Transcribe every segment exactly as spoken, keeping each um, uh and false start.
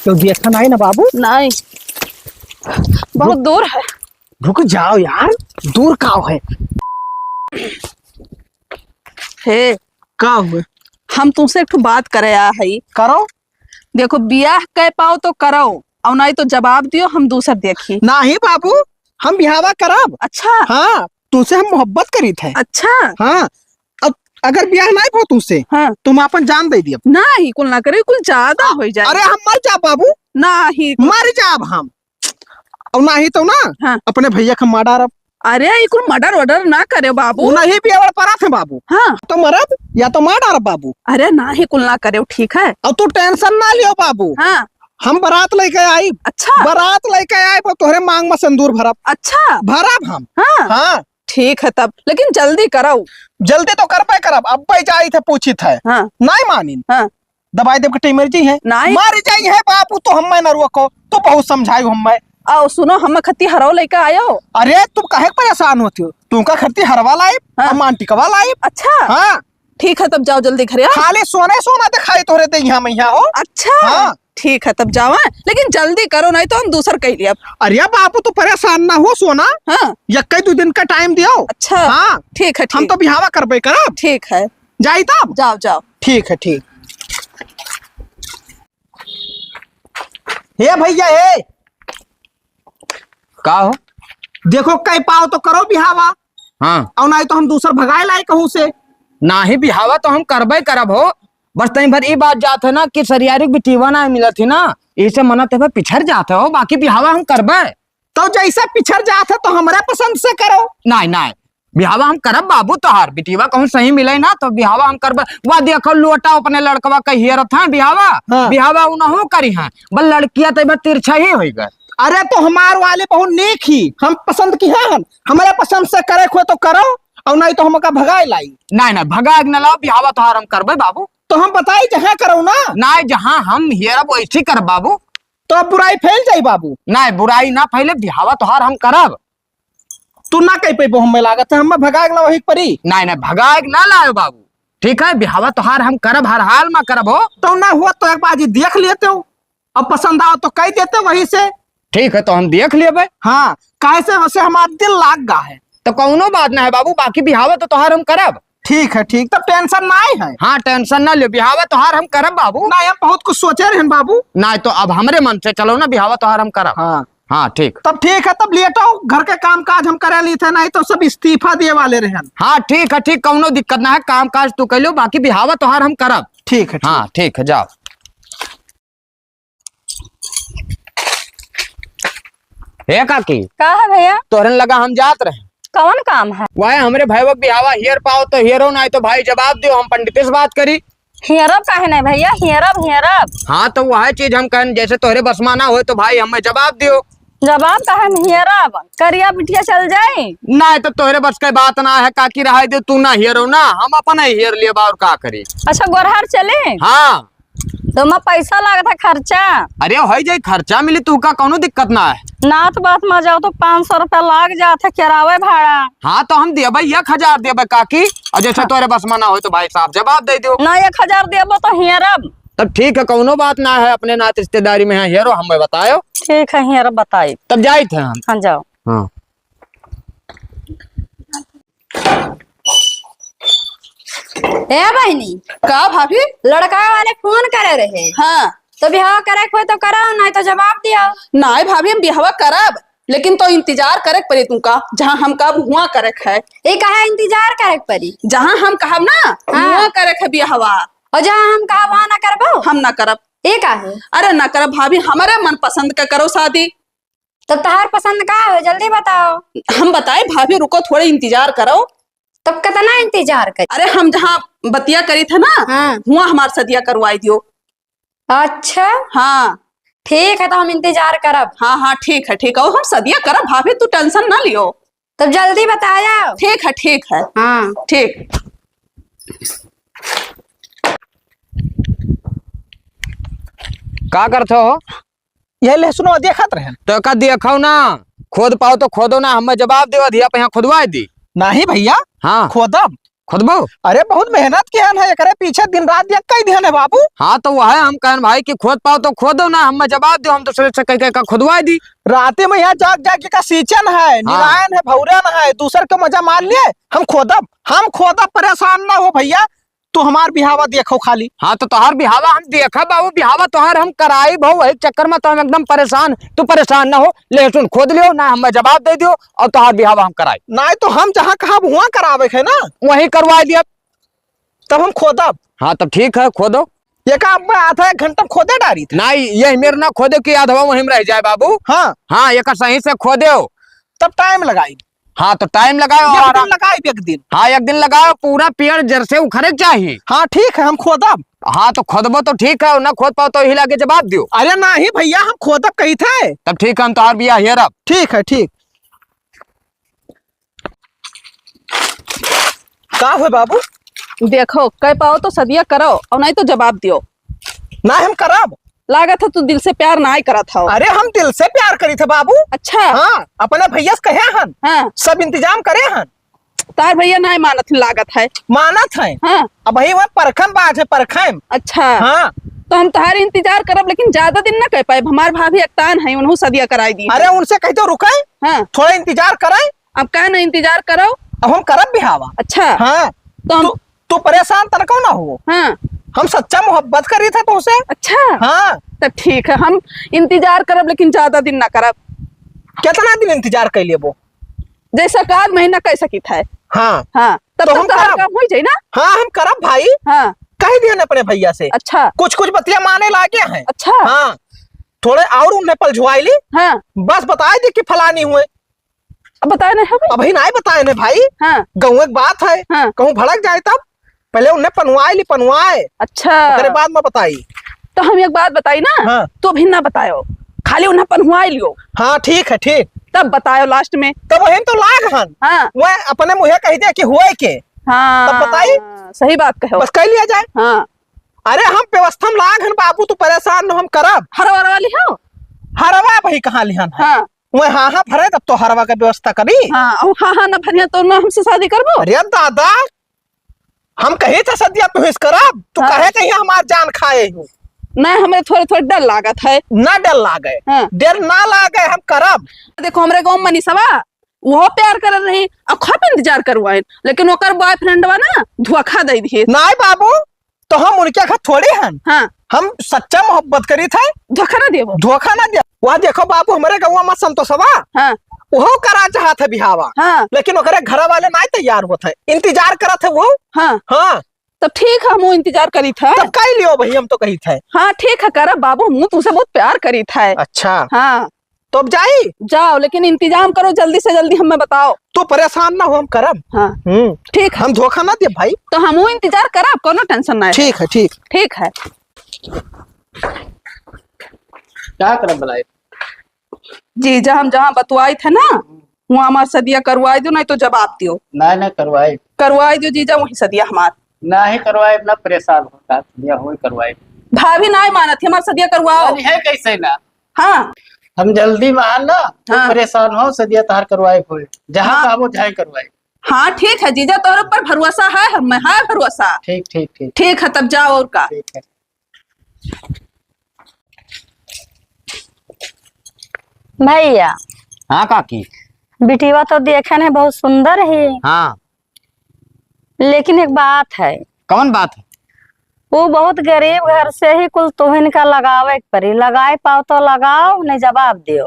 तो देखा नहीं ना बाबू? नहीं, बहुत रुक। दूर है। रुक जाओ यार, दूर का है? हे, का हुए? हम तुमसे एक ठो बात करे आ हई। करो। देखो, बियाह कै पाओ तो करो, और नहीं तो जवाब दियो, हम दूसर देखी। नहीं बाबू, हम बिहावा करब। अच्छा। हाँ, तुमसे हम मोहब्बत करीत है। अच्छा। हाँ, अब अगर बियाह नहीं हो तुमसे, हाँ। तो हम अपन जान दे दियब। नहीं, कुल ना करे, कुल ज्यादा आ, हो जाए। अरे हम मर जाब बाबू। नहीं। मर जाब हम। और नाही तो ना, हाँ। अपने भैया का मार डारब। अरे, ई कुल मर्डर वर्डर ना करे बाबू। उ नहीं पियावड़ परात है बाबू। हाँ। तो मरब या तो मार डारब बाबू। अरे, नाही कुल ना करे, ठीक है। और तू टेंशन ना लियो बाबू। हाँ। हम बारात लेके आइब। अच्छा। बारात लेके आइब और तोहरे मांग में सिंदूर भरब। अच्छा। भरब हम। हाँ। हाँ। ठीक है तब, लेकिन जल्दी करउ। जल्दी तो करबे करब, अब्बे जाइत है पूछित है। हाँ। नहीं मानिन। हाँ। दबाई देब के टेमर जी है। नहीं। मर जाई है बाबू, तो हम्मे न रोको, तो बहुत समझाई हम्मे। आओ सुनो, हम खती हरवा लेके आयो। अरे तुम काहे परेशान होती हो? तुमका खती हरवा लाइब, हाँ। हम आंटिकवा लाइब। अच्छा। हाँ। ठीक है, तब जाओ जल्दी घरे आओ। खाली सोना ही सोना दिखाई तोहरे देहिया में यहाँ हो। अच्छा। हाँ। ठीक है, तब जावा, लेकिन जल्दी करो, नहीं तो हम दूसर कह लिया। अरे बाबू, तू परेशान ना हो सोना। हाँ। यक्के दो दिन का टाइम दियो। अच्छा। हाँ। ठीक है, हम ठीक। तो बिहावा करबे करब। ठीक है। जाई तब? जाओ, जाओ। ठीक है, ठीक। हे भैया, हे। का हो? देखो, कई पाओ तो करो बिहावा। हाँ। और नहीं तो हम दूसर भगाए लाई कहूँ से। नाही, बिहावा तो हम करबे करब हो। बस तई भर ई बात जात है ना कि सरियारी बिटिवा ना मिलत ही ना, इसे मना ते भर पिछड़ जात है हो, बाकी बिहावा हम करबे। तो जैसे पिछड़ जात है तो हमरे पसंद से करो। नाही, नाही, बिहावा हम करब बाबू तोहार, बिटिवा कहूँ सही मिले ना तो बिहावा हम करब। वा देखो लोटा अपने लड़कवा के हेरत हैं बिहावा, हाँ। बिहावा उनहु करी हैं, बस लड़किया तो बस तिरछा ही होई गए। अरे तो हमार वाले बहुत नेक ही, हम पसंद की हैं, हम हमरे पसंद से करे खोए तो करो, और नहीं तो हमका भगाए लाई। नाही, नाही, भगाए न लाओ, बिहावा तोहार हम करबे बाबू। तो हम बताई जहाँ करो ना। नाही, जहाँ हम हेरब वैसी करब बाबू। तो अब बुराई फैल जाई बाबू। नाही, बुराई ना फैले, बिहावा तोहार हम करब। तू ना कह पैबो, हमें लागत है, हमें भगाए ला वही परी। नाही, नाही, भगाए ना लाओ बाबू, ठीक है, बिहावा तोहार हम करब, हर हाल में करब हो। तो ना हुआ तो एक बार जी देख लेते हो, अब पसंद आओ तो कह देते वही से। ठीक है, तो हम देख लेबे। हाँ, काहे से वैसे हमार दिल लाग गा है। तो कौनो बात ना है बाबू, बाकी बिहावा तो तोहार हम करब। ठीक है, ठीक, तब टेंशन ना है। हाँ, टेंशन ना ले, बिहावा तोहार हम करब बाबू। ना, हम बहुत कुछ सोचे रहन बाबू। ना, तो अब हमरे मन से चलो ना, बिहावा तोहार हम करब। हाँ। हाँ, ठीक। तब ठीक है, तब लेट आओ, घर के काम काज हम करे ली थे, नहीं तो सब इस्तीफा दिए वाले रहन। हाँ, ठीक है, ठीक, कौनो दिक्कत ना है, काम काज तू कर लो, बाकी बिहावा तोहार हम करब। ठीक है, ठीक। हाँ, ठीक है, जाओ। हे काकी। का है भैया? तोहरन लगा हम जात रहे। कौन काम है? वह हमरे भाई बिहावा हेर पाओ तो हेरो, नहीं तो भाई जवाब दियो, हम पंडित से बात करी। हेरब काहे नहीं भैया, हेरब, हेरब। हाँ, तो वह चीज हम कहन, जैसे तोहरे बस में ना होए तो भाई हमें जवाब दियो। जवाब काहे में हेरब? करिया बिटिया चल जाई? नहीं, तो तोहरे बस के बात ना है, काकी, रहाई दे, तू ना हेरो ना, हम अपन ही हेर लेब, और का करी। अच्छा, गोरहर चले? हाँ। तो मैं पैसा लागत है खर्चा। अरे, हो जाई खर्चा, मिली, तू का कौनो दिक्कत ना है। नात बात में जाओ तो पाँच सौ रुपया लाग जात है किरावे भाड़ा। हाँ, तो हम देबे एक हजार देबे काकी, और जैसे हाँ। तोहरे बस में ना होए तो भाई साहब जवाब दे दियो। ना, एक हजार देबो तो हेरब। तब ठीक है, कौनो बात ना है, अपने नात रिश्तेदारी में है, हेरो हमें बतायो। ठीक है, हेरब बताई। तब जाइत है हम। हाँ, जाओ। हाँ। ए बहिनी। का भाभी? लड़का वाले फोन करे रहे। हाँ। तो बिहाव करे के होई तो कराओ, नहीं तो जवाब दियो। नहीं भाभी, हम बिहावा करब, लेकिन तो इंतजार करे के पड़ी तुमका, जहाँ हम कहब हुआ करे के है। ए काहे इंतजार करे के पड़ी? जहाँ हम कहब ना, हाँ। हुआ करे के है बिहावा। और जहाँ हम कहब वहाँ ना करबो? हम ना करब। ए काहे? अरे ना करब भाभी, हमारे मन पसंद का करो शादी। तब तहार पसंद का हो, जल्दी बताओ। हम बताए भाभी, रुको, थोड़े इंतजार करो। तब कितना इंतजार करी? अरे, हम जहाँ बतिया करी थे ना, हाँ। हुआ हमार सदिया करवाई दियो। अच्छा। हाँ। ठीक है, तो हम इंतजार करब। हाँ, हाँ, ठीक है, ठीक है, और हम सदिया करब भाभी, तू टेंशन ना लियो। तब जल्दी बताया। ठीक है, ठीक है। हाँ। ठीक। का करत हो? यह लहसुनवा देखत रहे। तो का देखो ना, खोद पाओ तो खोदो ना, हमें जवाब देवा, धिया पे यहाँ खोदवाए दी। नहीं भैया, हाँ। खोदब, खोदबो? अरे बहुत मेहनत किहन है, एकरे पीछे दिन रात एक कई दिहन है बाबू। हाँ, तो वह हम कहन भाई कि खोद पाओ तो खोदो ना, हमें जवाब दो, हम दूसरे से कह, कह का खोदवाई दी। राते में यहाँ जाग जाग के का सींचन है, हाँ। निरायन है, भौरन है, दूसर के मजा मार लिए, हम खोदब, हम खोदब, परेशान ना हो भैया, तू हमार बिहावा देखो खाली। हाँ, तो तोहार बिहावा हम देखब बाबू, बिहावा तोहार हम कराइब हो, वही चक्कर में तो हम एकदम परेशान। तू परेशान ना हो, लहसुन खोद लियो ना, हमें जवाब दे दियो और तोहार बिहावा हम कराई। नहीं तो हम जहाँ कहब हुआं करावे के है ना। वहीं करवा दिया। तब हम खोदब। हाँ, तब ठीक है, खोदो। ये का अब आधा एक घंटा में खोदे डारी था? नहीं, ये मेरे ना खोदे कि आधवा वहीं में रह जाए बाबू। हाँ। हाँ, ये का सही से खोदे हो। तब टाइम लगाई। हाँ, तो टाइम लगाओ एक और दिन लगाई, एक दिन। हाँ, एक दिन लगाओ, पूरा पेड़ जड़ से उखड़े के चाहिए। हाँ, ठीक है, हम खोदब। हाँ, तो खोदबो तो ठीक है, ना खोद पाओ तो हिला के जवाब दियो। अरे नहीं भैया, हम खोदब कही थे। तब ठीक है, हम तोहार बिया हेरब। ठीक है, ठीक। का हो बाबू? देखो, कह पाओ तो सदिया करो और नहीं तो जवाब दियो। ना हम करब। लागत है तू दिल से प्यार नाय करत हो। अरे हम दिल से प्यार करी थे बाबू। अच्छा। हाँ, अपने भैया से कहे हन। हाँ। सब इंतजाम करे हन। तार भैया नाय मानत हन लागत है। मानत है। हाँ। अब वही वह परखम बाज है, परखम। अच्छा। हाँ। तो हम तोहार इंतजार करब, लेकिन ज्यादा दिन ना कह पाए। हमार भाभी एकतान है, उन्हों सदिया कराई दी। अरे उनसे कह दो रुके। हाँ। थोड़ा इंतजार करे। अब का ना इंतजार करो? अब हम करब बिहावा। अच्छा। हाँ। तो हम तू, तू परेशान तनको ना हो। हाँ। हम सच्चा मोहब्बत करी थे तुमसे। अच्छा। हाँ। तो ठीक है, हम इंतजार करब, लेकिन ज्यादा दिन ना करब। कितना दिन इंतजार कर लेबो? जैसा का आध महीना कह सकी था। हाँ। हाँ, तब तो तक हम तो हर करब। काम हो जाए ना। हाँ, हम करब भाई। हाँ। कह दिया ना अपने भैया से। अच्छा। कुछ कुछ बतिया माने लागे हैं। अच्छा। हाँ। थोड़े और उन्हें पलझुआई ली। हाँ। बस बताए दे कि फलानी हुए। अब बताए नहीं हवे? अबही नाहीं बताए ने भाई। हाँ। गउँवे के बात है। हाँ। कहूँ भड़क जाए तब? पहले उन्हें पनवाए ली, पनवाए। अच्छा। ओकरे बाद में बताई। तो हम एक बात बताई ना, हाँ। तू अभी ना बतायो, खाली उन्हें पनवाए लियो। हाँ, ठीक है, ठीक। तब बतायो last में। तब वही तो लाग हन। हाँ। वह अपने मुँहे कह दे कि हुए के। हाँ। तब बताई? सही बात कहो। बस कह लिया जाए। हाँ। अरे हम व्यवस्था में लाग हन बाबू, तू परेशान न, हम करब। हरवा वरवा लिहो? हरवा भाई कहाँ लिहन है? हाँ। वह हाँ हाँ भरे तब तो हरवा के व्यवस्था करी। हाँ, और हाँ हाँ ना भरिया तो ना हमसे शादी करबो? अरे दादा, हम कही थे सदिया तू हिस करब, तू हाँ। कहे कहीं हमार जान खाए हो। ना, हमें थोड़े थोड़े डर लागत है। ना डर लागे। हाँ। डर ना लागे, हम करब। देखो हमरे गाँव मनीषवा, वो प्यार करत रही, अब खूब इंतजार करवाइन, लेकिन ओकर boyfriendवा ना धोखा दे दिए। नाहीं बाबू, तो हम उनके घर थोड़े हन। हाँ। हम सच्चा मोहब्बत करी थे। धोखा ना देबो। धोखा ना दे। वह देखो बाबू, हमरे गउँवा में संतोषवा, हाँ। वो करा चाहत है बिहावा, हाँ। लेकिन ओकरे घर वाले नाहीं तैयार होत है, इंतजार करत है वो। हाँ। हाँ। तब ठीक है, हम इंतजार करी थे। तब कह लियो भाई, हम तो कही थे। हाँ, ठीक है, करब बाबू, हम तुमसे बहुत प्यार करी थे। अच्छा। हाँ। तो अब जाई? जाओ, लेकिन इंतजाम करो, जल्दी से जल्दी हमें बताओ। तू परेशान ना हो, हम करब। हाँ। हम्म। ठीक है। हम धोखा ना दे भाई। तो हमहू इंतजार करब, कोनो tension ना है। ठीक है, ठीक। ठीक है। क्या करब भलाई? जीजा, हम जहाँ बतवाई थे ना, वहाँ हमार सदिया करवाई दो, नहीं तो जवाब दियो। नहीं, नहीं, करवाई। करवाई दो जीजा, वही सदिया हमार। नहीं करवाई, ना परेशान होता, सदिया वही करवाई। भाभी नहीं मानत है, हमार सदिया करवाओ। नहीं है कैसे ना? हाँ। हम जल्दी में आ ना, तो हाँ। परेशान हो, सदिया तहार करवाए होए। जहाँ हाँ। कहबो, जहाँ करवाए। हाँ, ठीक है जीजा, तोहरे ऊपर भरोसा है, हमें है भरोसा। ठीक, ठीक, ठीक। ठीक है, तब जाओ और का। ठीक है। भैया। हाँ काकी। बिटिया तो देखे ने बहुत सुंदर है। हाँ। लेकिन एक बात है। कौन बात है? वो बहुत गरीब घर से ही, कुल तोहिन का लगावे के पड़ी। लगाए पाओ तो लगाओ, नहीं जवाब दियो।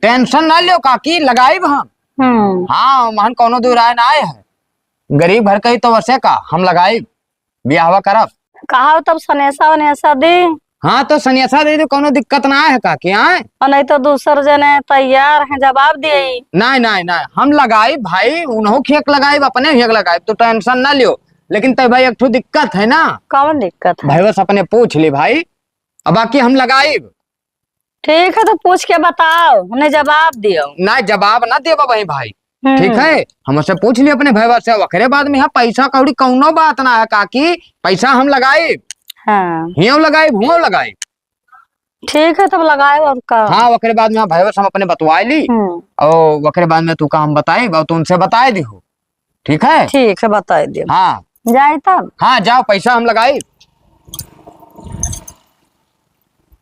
Tension ना लियो काकी, लगाइब हम। हम्म। हाँ, महन कौनो दू राय ना आए है। गरीब घर का ही तो वैसे का, हम लगाइब, बियाहवा करब। कहा तब सनेसा वनेसा दी। हाँ, तो सनेसा दे दे, कौनो दिक्कत ना है काकी, आए? और नहीं तो दूसर जने तैयार हैं, जवाब दिए। नहीं, नहीं, नहीं, हम लगाइब भाई, उन्हों खेक लगाइब, अपने खेक लगाइब, तो tension ना लियो। लेकिन तै भाई एक ठो दिक्कत है ना। कौन दिक्कत है? भाई बस अपने पूछ ली भाई, अब बाकी हम लगाइब। ठीक है, तो पूछ के बताओ, उन्हें जवाब दियो। ना, जवाब ना देबा भाई, भाई। हम्म। ठीक है, हमसे पूछ लियो अपने भैया से, ओकरे बाद में यहाँ पैसा कौड़ी कौनो बात ना है काकी, पैसा हम लगाइब। हाँ। हियों लगाइब, हुओं लगाइब। ठीक है, तब लगाए और का। हाँ, ओकरे बाद में यहाँ भैया से हम अपने बतवाए ली, हम्म। और ओकरे बाद में तू का हम बताइब, और तू उनसे बताए दिहो। ठीक है? ठीक है, बताई देब। हाँ। जाई तब? हाँ, जाओ, पैसा हम लगाई।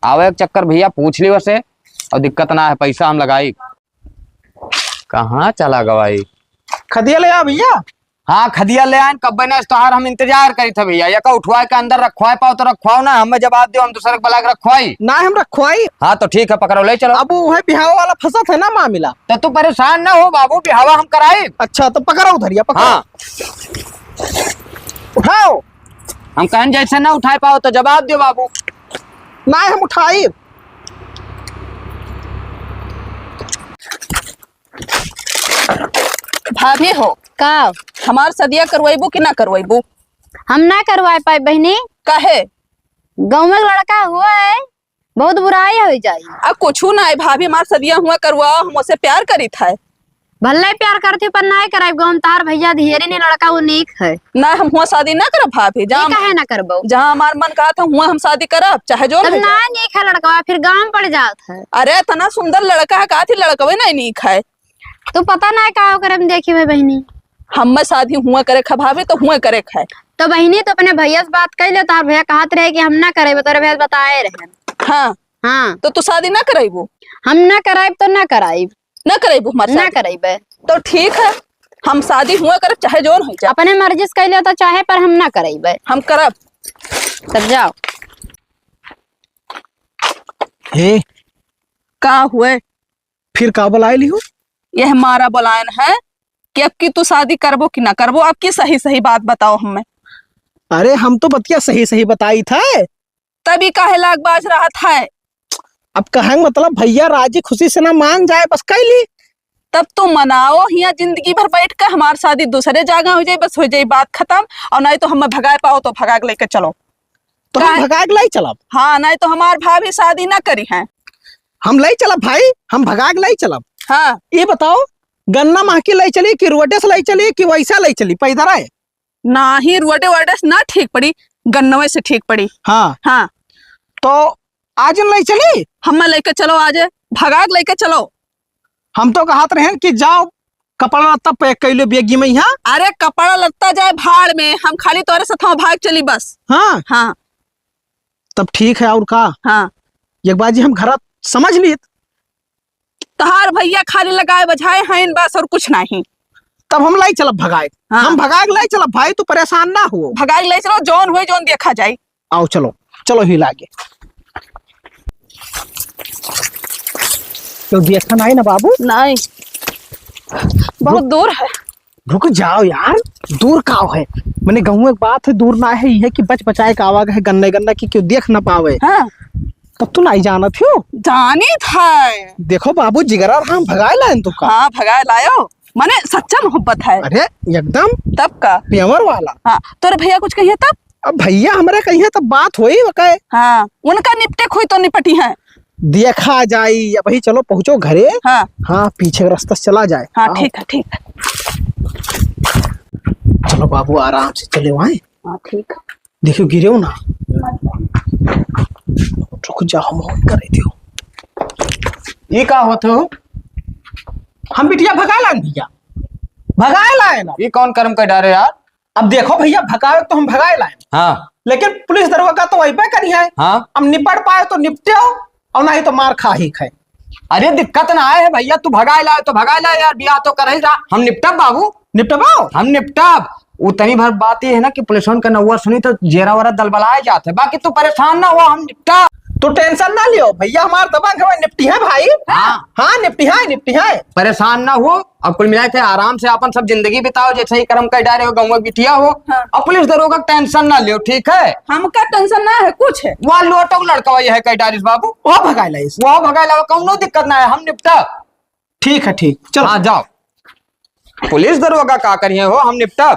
आवे एक चक्कर भैया, पूछ ली वैसे, और दिक्कत ना है, पैसा हम लगाई। कहाँ चला गवा ई? खदिया ले आ भैया। हाँ, खदिया ले आएन, कब्बे ना तोहार हम इंतजार करी थे भैया। एका उठवाए के अंदर रखवाए पाओ तो रखवाओ ना, हमें जवाब दियो, हम दूसरे के बुला के रखवाई। ना हम रखवाई। हाँ, तो ठीक है, पकड़ो, ले चलो। अब वो है बिहाव वाला फंसत है ना मामला। तो तू परेशान ना हो बाबू, बिहावा हम कराई। अच्छा, तो पकड़ो उधरिया, पकड़ो। हाँ। उठाओ। हम कहन जैसे ना उठाए पाओ तो जवाब दियो बाबू। ना हम उठाई। भाभी हो। का? हमार सदिया करवाइबू कि ना करवाइबू? हम ना करवाए पाए बहिनी। काहे? गाँव में लड़का हुआ है, बहुत बुराई हो जाई। आ कुछू ना है भाभी, हमार सदिया हुआ करवाओ, हम ओसे प्यार करित है। भले प्यार करती पर ना कराइब, गाँव में तार भैया ढेरे ने लड़का वो नीक है। ना, हम हुआ शादी ना करब भाभी, जहाँ ये काहे ना करबो? जहाँ हमार मन कहा था हुआ हम शादी करब, चाहे जो तब हो जाए। ना नीक है लड़का, फिर गाँव पड़ जात है। अरे इतना सुंदर लड़का है, कहा थी लड़कवे नहीं नीक है। तो पता ना है का ओकरे में देखी है बहिनी। हम्मे शादी हुआ करे खा भाभी, तो हुआ करे खाए। तो बहिनी, तो अपने भैया से बात कर ले, तार भैया कहत रहे कि हम ना करे, तोरे भैया से बताए रहे। हाँ। हाँ। तो तू शादी ना कराइबू? हम ना कराइब तो ना कराइब। ना कराइबू हमार ना शादी? कराइबे। तो ठीक है, हम शादी हुआ करब, चाहे जोन हो जाए। अपने मर्जी से कर ले तो चाहे, पर हम ना कराइबे। हम करब। तब जाओ। हे। का हुए? फिर का बुलाए लिहू? यह मारा बुलायन है कि अब की तू शादी करबो कि ना करबो, अब की सही सही बात बताओ हमें। अरे हम तो बतिया सही सही बताई था। तभी काहे लाग बाज रहा था? अब कहें मतलब भैया राजी खुशी से ना मान जाए, बस कैली। तब तू मनाओ, हियाँ जिंदगी भर बैठ के हमार शादी दूसरे जगह हो जाए, बस हो जाए बात खत्म। और नहीं तो हमें भगाए पाओ तो भगा के लेके चलो। तो हम काहे? भगा के लाई चलब। हाँ, नहीं तो हमार भाभी शादी ना करी है। हम लाई चलब भाई, हम भगा के लाई चलब। हाँ। ये बताओ, गन्ना महकी लाई चली कि रोडे से लाई चली कि वैसा लाई चली पैदल आए? नाही, रोडे वोडे से ना ठीक पड़ी, गन्नवे से ठीक पड़ी। हाँ। हाँ। तो आज न लाई चली? हमें लेके चलो आज, भगा के लेके चलो। हम तो कहत रहेन कि जाओ कपड़ा लत्ता पैक कर लो बेगी में यहाँ। अरे कपड़ा लत्ता जाए भाड़ में, हम खाली तोरे साथ भाग चली बस। हाँ। हाँ। तब ठीक है, और का? हाँ। एक बार जी हम घर समझ लीत। तहार भैया खाली लगाए बजाए हैं बस, और कुछ नहीं। तब हम लाई चलब भगाए। हाँ। हम भगाए के लाई चलब भाई, तू परेशान ना हो। भगाए के लाई चलो, जौन हुए जौन देखा जाए। आओ चलो, चलो ही लागे। तो देखा नहीं ना बाबू? नहीं, बहुत रुक, दूर है। रुक जाओ यार, दूर का है? मने गाँव एक बात है, दूर ना है, ये कि बच बचाए का आवाग है, गन्ने गन्ना की क्यों देख ना पावे। हाँ। तब तू नहीं जानत हो? जानी था। देखो बाबू, जिगरा हम भगाए लायन तू का? हाँ, भगाए लायो, मने सच्चा मोहब्बत है। अरे एकदम। तब का? प्यार वाला। हाँ, तोरे भैया कुछ कहिए तब? अब भैया हमरे कहिए तब बात होई वकाए। हाँ, उनका निपटे खोई तो निपटी है। देखा जाई, अबही चलो पहुँचो घरे। हाँ। हाँ, पीछे के रास्ता से चला जाए। हाँ, आओ। ठीक है, ठीक है। चलो बाबू, आराम से चले आए। हाँ, ठीक है। देखियो, गिरे हो ना। रुक जाओ, हम on करे दियो। ये का होत हो? हम बिटिया भगा लान भैया, भगा लाए ना। ये कौन कर्म कर डारे यार? अब देखो भैया, भगावे तो हम भगाए लाए। हाँ। लेकिन पुलिस दरोगा तो वही पे करी है। हाँ। अब निपट पाए तो निपटे हो, और नहीं तो मार खा ही खाए। अरे दिक्कत ना आए है भैया, तू भगाए लाए तो भगाए लाए यार, बियाह तो कर ही रहा। हम निपटब बाबू। निपटबो? हम निपटब। उतनी भर बात ये है ना कि पुलिसन का नौवा सुनी तो जेरा वरा दलबलाए जात है, बाकी तू परेशान ना हो, हम निपटब। तू tension ना लियो भैया, हमार दबंग हमें निपटी है भाई। हाँ। हाँ, निपटी है, निपटी है। परेशान ना हो, अब कुल मिला के आराम से अपन सब जिंदगी बिताओ, जैसे ही कर्म कर डारे हो, गाँव में बिटिया हो। हाँ। अब पुलिस दरोगा tension ना लियो, ठीक है? हमका tension ना है कुछ। वह लोटो लड़का वही है, कह डारिस बाबू। वह भगाए लाइस। वह भगाए लाओ, कौनो दिक्कत ना है, हम निपटा। ठीक है, ठीक, चलो। हाँ, जाओ। पुलिस दरोगा का करिए हो, हम निपटा।